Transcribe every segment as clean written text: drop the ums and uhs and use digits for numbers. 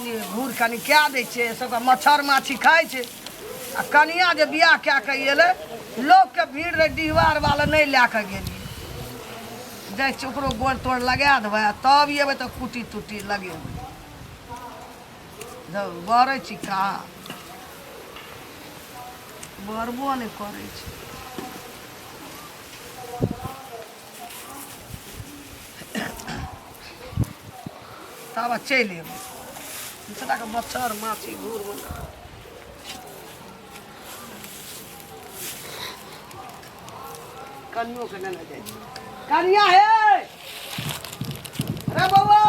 कनि घूर कनि कए दै छियै, सबके मच्छर माछी खाइ छै। आ कनिया जे बियाह कए कऽ एलै, लोकके भीड़ रहै, डिहबार वाला नहि लए कऽ गेलियै। जाइ छियै ओकरो गोड़ तोड़ लगा देबै आ तब एबै तऽ कुटी तुटी लगेबै। धौ बरै छी कहाँ, बरबो नहि करै छै। तब चलि एबै। सबटाके मच्छर माछी घूर कनियोके नेने जाइ छै। कनिया हे रे बौआ।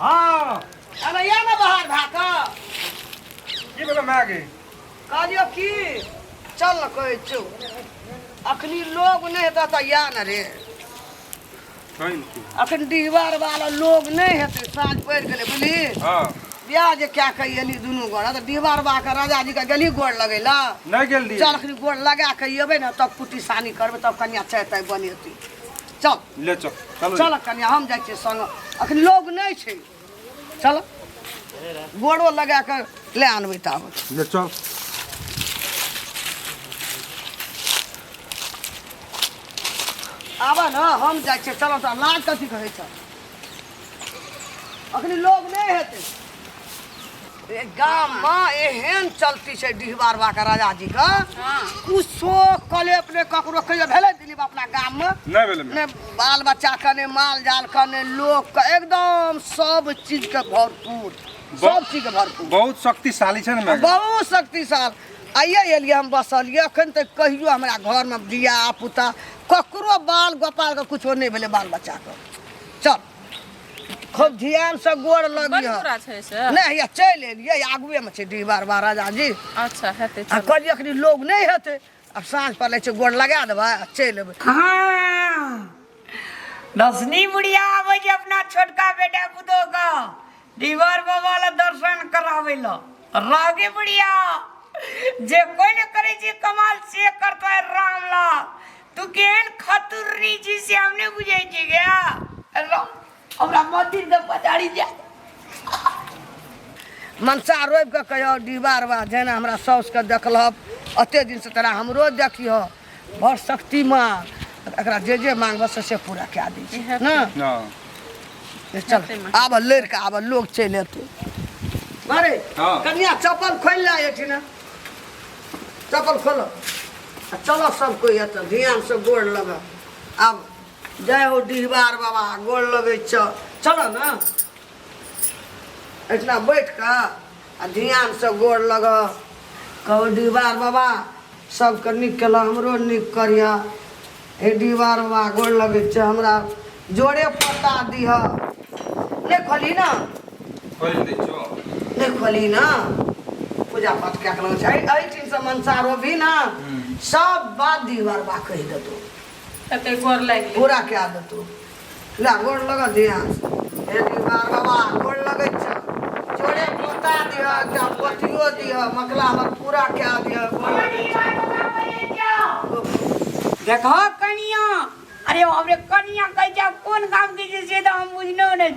हाँ। अरे या ने बाहर भए कऽ। की भेलो माय गे? कहलियौ की चल ने, कहै छौ अखनी लोग नहि हेतै तऽ या ने रे। अखन डिहबार वाला लोग नहि हेतै, साँझ पड़ि गेलै बुझली। हाँ। बियाह जे कए कऽ एली दुनू गोरा तऽ डिहबार बा के राजा जी के गेली गोड़ लगै लए? नहि गेल रहियै। चल अखनी गोड़ लगा कऽ एबै ने तब कुटी सानी करबै, तब कनिया चाय ताय बनेतै। चल ले चल, चलो। चल कनिया, हम जाइ छियै संग, अखन लोग नहि छै। चल गोड़ो लगा कऽ ले आनबै ताबत। ले चल। आबऽ ने, हम जाइ छियै। चलो तऽ लाज कथी कहै छ, अखनी लोग नहि हेतै। ए गाममे एहन चलती छै डिहबार बा के राजा जी के, कुछो कलेप नहि ककरो कहियो भेलै दिलीप अपना गाममे? नहि भेलै। नहि बाल बच्चा के, नहि माल जाल के, नहि लोक के, एकदम सब चीज के भरपूर, सब चीज के भरपूर। बहुत शक्तिशाली छै ने माय? बहुत शक्तिशाली। आइए एलियै हम, बसलियै, एखन तक कहियो हमरा घरमे धिया पुता ककरो बाल गोपालके कुछो नहि भेलै बाल बच्चाके। चल खूब ध्यानसँ गोर बड़ लगिह। दूरा छै से? नहि हैया चलि एलियै, आगुएमे छै डिहबार बा राजा जी। अच्छा हेतै। आ चलू। कहलियै अखनी लोग नहि हेतै, आब साँझ पड़लै छै, गोर लगा देबै आ चलि एबै। हाँ, दसनी बुढ़िया आबै छै अपना छोटका बेटा पुतोह के दीवार बाबा ला दर्शन कराबै ला। रागे बुढ़िया जे कोई ने करे छै कमाल से करता है रामलाल। तू केहन खतुरनी छी से हम नहि बुझै छी गया। हमरा मंदिर के पछाड़ी जा। मनसा रोपि कऽ कहियो डिहबार बा, जेना हमरा साउसके देखलह एते दिनसँ तोरा हमरो देखिह, बड़ शक्ति माँ, एकरा जे जे मांगबह से से पूरा कए दै छै ने। हाँ। चल आब लड़ि कऽ आब लोग चलि एतै। अरे हाँ। कनिया चप्पल खोलि ले एहिठिना, चप्पल खोलो आ चलो सब कोइ एतऽ ध्यानसँ गोड़ लग। आब जय हो डिहबार बाबा, गोड़ लगै छौ। चलो ने एहिठिना बैठ कऽ आ ध्यानसँ गोड़ लग, कहू डिहबार बाबा सबके नीक केलह, हमरो नीक करिह। हे डिहबार बाबा गोड़ लगै छै, हमरा जोड़े पोता दिह। नहि खोलही ने? खोलि दै छौ। नहि खोलही ने? पूजा पाठ कए कऽ लगै छै एहिठिनसँ मनसा रोपही ने, सब बात डिहबार बाबा कहि देतौ। कते गोर लागि गेल। पूरा कए देतौ। ले गोड़ लग ध्यान से। हे डिहबार बाबा गोड़ लगै छौ, जोड़े पोता दिह, एकटा पोतियो दिह, मकला हमर पूरा कए दिह, गोड़ लगै छौ। देखो कनिया, अरे बाप रे, कनिया कहै छै कोन गाम के छै से तऽ हम बुझलो नहि।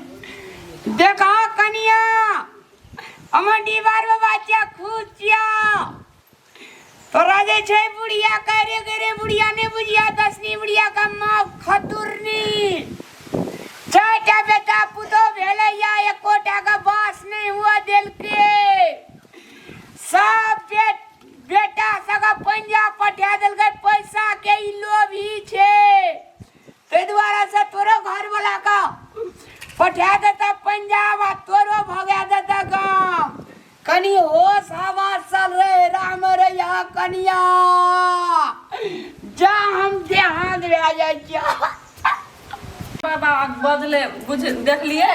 देखो कनिया, हमर डिहबार बाबा छिया, खुश छिया। तोरा जे छै बुढ़िया कह रे गे रे बुढ़िया, नहि बुझिया दसनी बुढ़िया का माँ खतुरनी। चारिटा बेटा पुतोह भेलै या एकोटा के बास नहि हुआ देलकै। सब बेटा सबके पंजाब पठा देलकै, पैसा के ई लोभी छै। ताहि दुआरे से तोरो घरवला के पठा देतऽ पंजाब आ तोरो भगा देतऽ गाम। कनि होश हवा चल रे राम रे या कनिया, जा हम देहात भए जाइ छियै। बाबा बजले बुझ देखलिए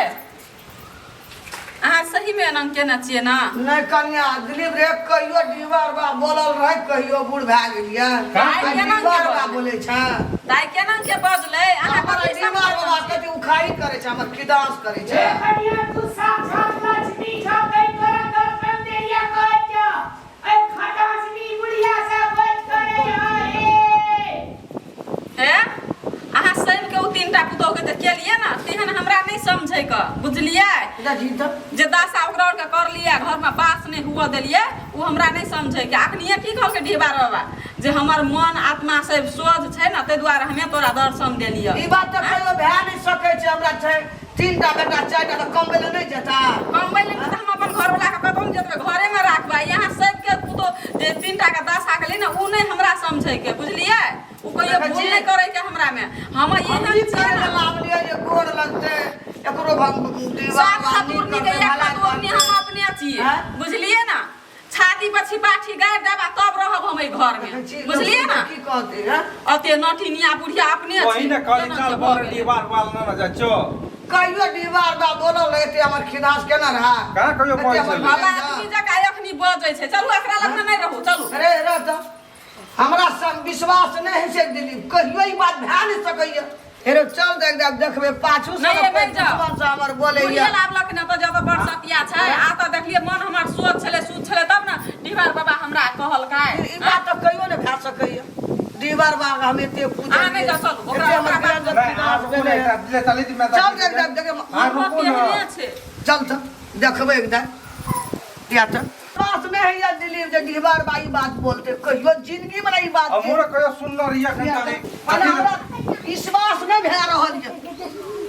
अहाँ सही में एना केने छियै ने? नहि कनिया, दिलीप रे कहियो डिहबार बा बोलल रहे, कहियो बूढ़ भए गेलियै दाइ केना के डिहबार बा बजलै? बोलै छै। दाइ केना के बजलै? अहाँ हमर कथी डिहबार बाबा कथी उखाड़ी करै छै, हमर खिदांस करै छै। कनिया तू साक्षात लक्ष्मी छौ, तै तोरा दर्शन देलिया कहै छौ। ऐ खटासनी बुढ़िया से बच के रहिह हे। हे अहाँ सैन के ओ तीनटा पुतोह के जे केलियै ने तेहन हमरा नहि समझै के, बुझलियै? देखियौ। देखी तऽ। जे दशा ओकरा आरके करलियै, घरमे बास नहि हुअ देलियै, ओ हमरा नहि समझैके। अखनिए की कहलकै डिहबार बाबा जे हमर मन आत्मा सब सोझ छै ने, ताहि दुआरे हमे तोरा दर्शन देलियै। ई बात तऽ कहियो भए नहि सकै छै। हमरा छै 3 टा बेटा, 4 टा, तऽ कमबै लए नहि जेता? कमबै लए तऽ हम अपन घरवला के कतहु नहि जेतबै, घरेमे राखबै। यहाँ सबके पुतोह जे 3 टा के दशा के ने, ओ नहि हमरा समझैके, बुझलियै? ओ कहियो देखै भूल छी? नहि करैके हमरामे। हम हम एहन ई छियै करे ने। लए लाबलियै जे गोर लगतै एकरो, सात खतुरनी के एक खतुरनी हम अपने छियै। आँय? बुझलियै ने? छाती पर छिपाठी गाड़ि देब आ तब रहब हम एहि घरमे, बुझलियै ने? की कहतै हैं? अते नटिनिया बुढ़िया अपने वही छी। ने कहली केना चल के बड़ भऽ गेलै? दीवार वाल न जा चो। कहियो डिहबार बा बोलल एते हमर खिदास केना रहा? कहाँ कहियो एते हमर बजै छलै? भला आदमी जकाँ एखनी बजै छै। चलू, एकरा लग नहि रहू, चलू। अरे रह तऽ, हमरा संग विश्वास नहि होइ छै दिलीप, कहियो ई बात भए नहि सकैया। हेरो चल देख देख, देखबै पाछू से। नहि, नहि जाउ। दुश्मन से हमर बोलैया। बुढ़िया लाबलक ने तऽ जब बड़ सतिया छै। आ तऽ देखलियै मन हमर सोच छलै, सुध छलै, तब ने डिहबार बाबा हमरा कहलकै। ई बात तऽ कहियो नहि भए सकैया। डिहबार बाबा हम एते पूजा अहाँ नहि जाउ, चलू। ओकरा बात नहीं आ रुको ने, ले चली दी मैं। चल देख देख देख। आ रुको ने। केहने छै? चल तऽ देखबै एकदा या तऽ विश्वास नहि होइया दिलीप जे डिहबार बा ई बात बोलते, कहियो जिंदगी में ई बात हमरो कहियो सुनल रही अखन चली। मने हमरा विश्वास नहि भए रहल ये।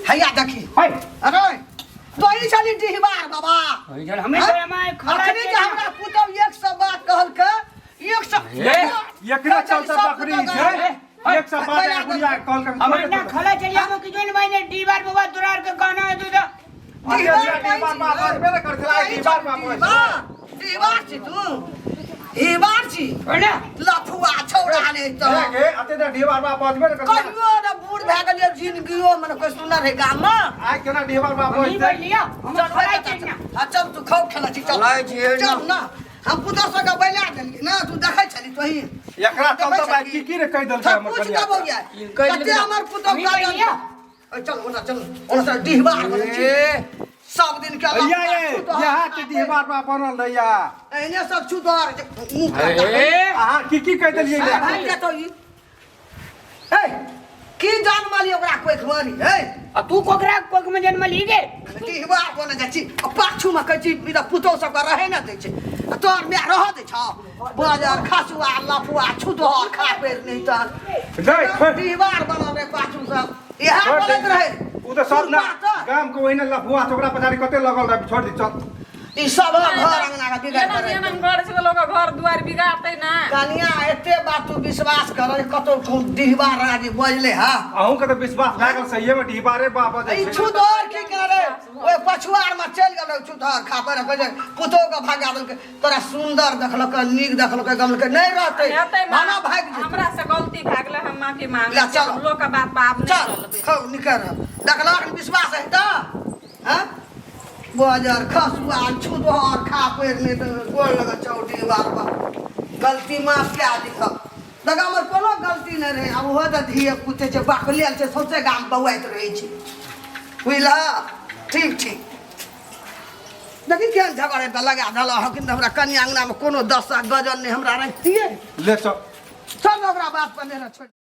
हैया देखी। है। अरे तो ई छली डिहबार बाबा। ओहि जन हमे तो हमारे खड़ा अखनी जे हमरा पुतहु 100 बात कहलकै, 100। एकरा चलते बकरी छै, 100 बात बुढ़िया कॉल कर। हमारे ना खड़ा चली हम कि जोन भाई ने दीवार बाबा तोरार के गाना है तो डिहबार बाबा मेरे कर चला डिहबार बाबा। डिहबार छी तू, डिहबार छी। ना। लफुआ छौड़ा नहि तऽ। के अते त डिहबार बाबा बजबे ने कर। कहियो ने बूढ़ भए गेलियै, जिंदगियो मे ने कोइ सुनर है गाम मे। आइ केना डिहबार बाबा हम बजतै? बोल लिया हम चल खड़ा चली ना। हाँ चल, तू खाओ खेला छी, चल। चलै छियै चल ना। ना, हम पुतहु सबके बैला देलियै ना, तू देखै छली तोही। एकरा चलते भाई की की रे कहि देलकै सब हमर पूछ कनिया देबौ के? या कहि कते देलकै? हमर पुतहु हमी काजल बलिया। ओइ चल ओना, चल ओना, चल डिहबार बनै छी ए, सब दिन के भैया ये यहाँ के डिहबार बाबा बनल रहिया। एहने सब छुतहर जे मुँह काटा। ए, अहाँ की की कहि देलियै भाग एकरा? जेतौ ई। ए, की जनमली ओकरा कोखि मरी ए? आ तू कोकरा कोक में जन्म ली गे? डिहबार बनै जाइ छी आ पाछूमे कहै छी ई तऽ पुतहु सबके रहै ने दै छै आ तोहर माय रहऽ दै छौ? बजर खसुआ लफुआ छुतहर खा पेर नहि तऽ नहि, छोड़। डिहबार बनल रहै पाछू सब, इएह छोड़ दे। बोलैत रहै। उ तऽ सब ना कुर्बा तऽ गाम के ओहिने लफुआ छै, ओकरा पछाड़ी कते लगल रहै। छोड़ दी, चल। ई सब घर अंगना के बिगाड़ एना करै। एना घर छै तऽ लोक घर दुआरि बिगाड़तै ना। कनिया, एते बात तू विश्वास कर, कतौ कहूँ डिहबार राजी बजले हा? अहूँ के तऽ विश्वास भए गेल, सहिए में डिहबारे बाबा ई बजै छै। छुतहर की करे, ओहि पछुआर में चलि गेल छुतहर खा पर, कहै छै पुतहु के भगा देलकै। तोरा सुन्दर देखलकै, नीक देखलकै, गमलकै, नहि रहतै। हेतै माँ, भाना भागि जेतै। हमरा से गलती भए गेलै, हम माफी मांगै ला, छी। चलो। हम लोक के बात पर आब नहि चल। चलबै। खौ निकल, देखलक विश्वास है तऽ हँ बजर खसुआ छुतहर खा पेर नहि तऽ गोर लगत चौटी बार बार। गलती माफ कए दिह। देख, हमर कोनो गलती नहि रहै। आब ओहो तऽ धिये पुते छै, बकलेल छै, सौंसे गाम बौआइत रहै छै, बुझलह? ठीक ठीक, देखी केहन झगड़ हेतै लगा देलक हकिन। तऽ हमरा कनिया अङ्गनामे कोनो दशा गजन नहि हमरा रखतियै। ले चल। चल, ओकरा बात पर नहि छोड़।